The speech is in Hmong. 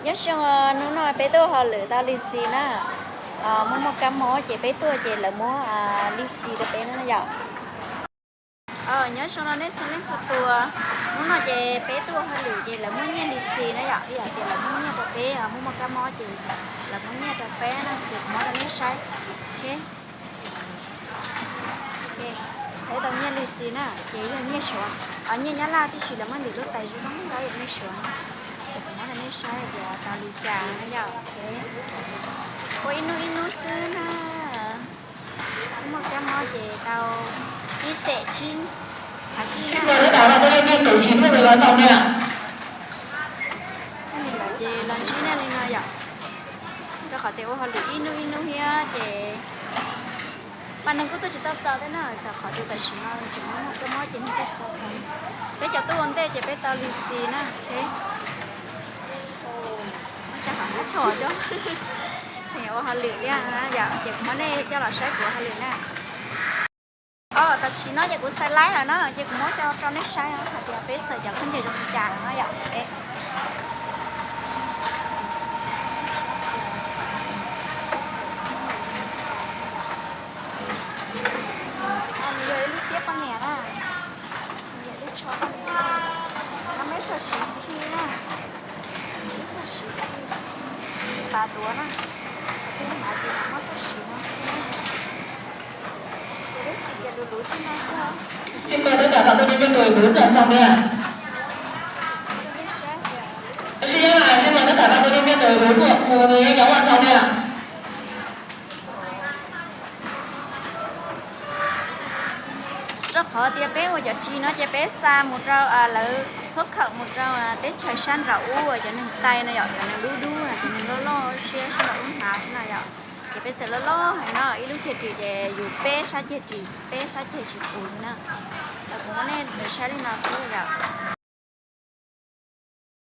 Nyob zoo, hnub no peb tuaj ua hauj lwm tau Lexus na. Muaj muaj kab mob ces peb tuaj ces lawv muab Lexus rau peb na yom. Nyob zoo no nej txhua leej txhua tus, hnub no ces peb tuaj ua hauj lwm ces lawv muaj nyiaj Lexus na yom, ib yam tias lawv muaj nyiaj rau peb, muaj muaj kab mob ces lawv muaj nyiaj rau peb na, ces kuv muab rau nej saib. Peb tau nyiaj Lexus na, ces yog nyiaj Suav, nyiaj Nyab Laj tib si, lawv muab ntim lub tais zoo zoo rau nyiaj Suav na. Ces kuv muab rau nej saib tias tau li cas na yom. Ua ib hnub ib hnub xwb na. Muaj kab mob ces tau ib xees tsib. Ces los ntsib nej li no yom, rau qhov tias ua hauj lwm ib hnub ib hnub thiab ces mas neeg kuj tuaj tsis tau txaus thiab na, rau qhov tias tam sim no tseem muaj kab mob ces neeg tuaj tsis tau txaus. Peb cov tuaj ua ntej ces peb tau Lexus na. Tseem ua hauj lwm thiab yom, ces kuv muab nej coj los saib kuv ua hauj lwm na. Tam sim no ces kuv xais laib lawm na, ces kuv muab coj rau nej saib hais tias peb xaws cov khaub ncaws zoo li cas no yom. Nws yog ib lub tiab poj niam na, nws yog lub tsho poj niam na, no peb xaws siv khi na, peb xaws siv khi, pas duav na, peb hnav ces muab xaws siv no. Ces lub txim tias luv luv txij no xwb. Xin mời tất cả bà con nhân viên ngồi bốn dòng phòng đi ạ. Bác sĩ nhắc lại, xin mời tất cả bà con nhân viên ngồi bốn hoặc ngồi với nhóm hoàn phòng đi ạ. Rau qhov tias peb ua cov tsis no ces peb xa mus rau, lawv xub khawm mus rau teb chaws sab nraum ub uas cov neeg Thaib no yom, cov neeg dub dub, cov neeg loj loj siab sab nraum ub hnav xwb na yom. Ces peb xaws loj loj heev no, ib lub ceg ris ces yus peb sab ceg ris, peb sab ceg tsis pum li na. Kuv muab nej saib li no xwb yom.